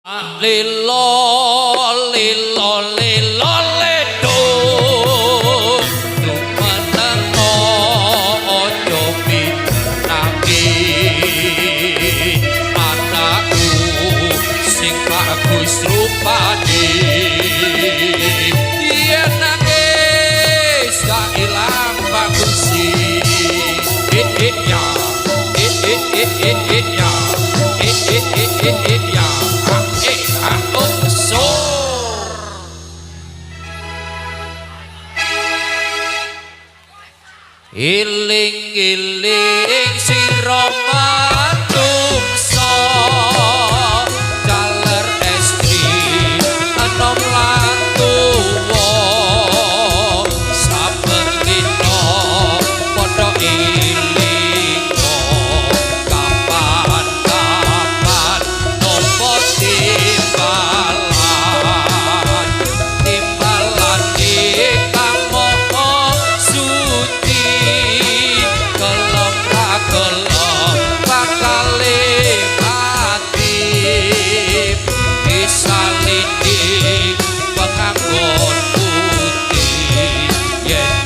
Lilo lilo lilo ledo tumenengo ojo pinake anakku sing bagus rupane yen nangis gak ilang bagusi eh eh ya eh eh eh eh eh ya eh eh eh eh eh ya ah eh ah oh so. Iling-iling sira manungsa jaler estri enom lan tuwa saben dina padha ilinga kapan-kapan nampa timbalan timbalan kang maha suci kelem ra kelem bakale mati disalini penganggon putih yen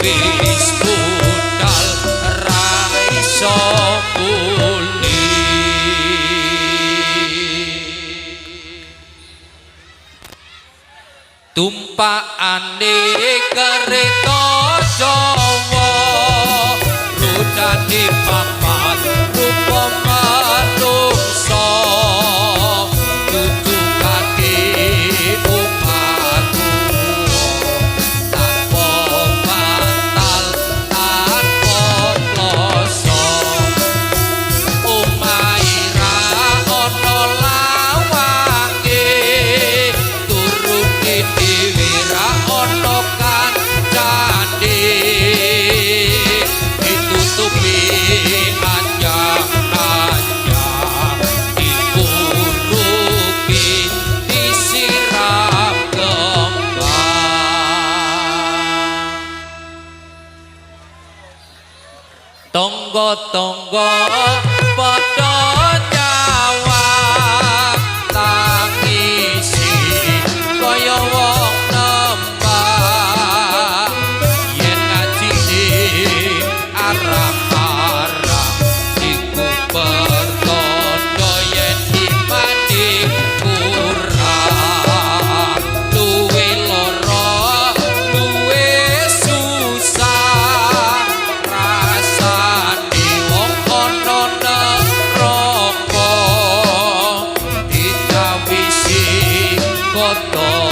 wis budal ra iso muli. Tumpakane kereta Jawa rudane papat rupa manungsa tutukake omah tuwa tanpa bantal tanpa kloso omahe ra ana lawange turune dhewe ra ana kancane ditutupi anyang-anyang dikuruki disiram kembang. Tonggo-tonggo padha nyawang tangisi kaya wong nembang yen ngajine arang-arang iku pertanda yen imane kurang luwe lara luwe susah rasane wong ana neraka ditawisi kodok.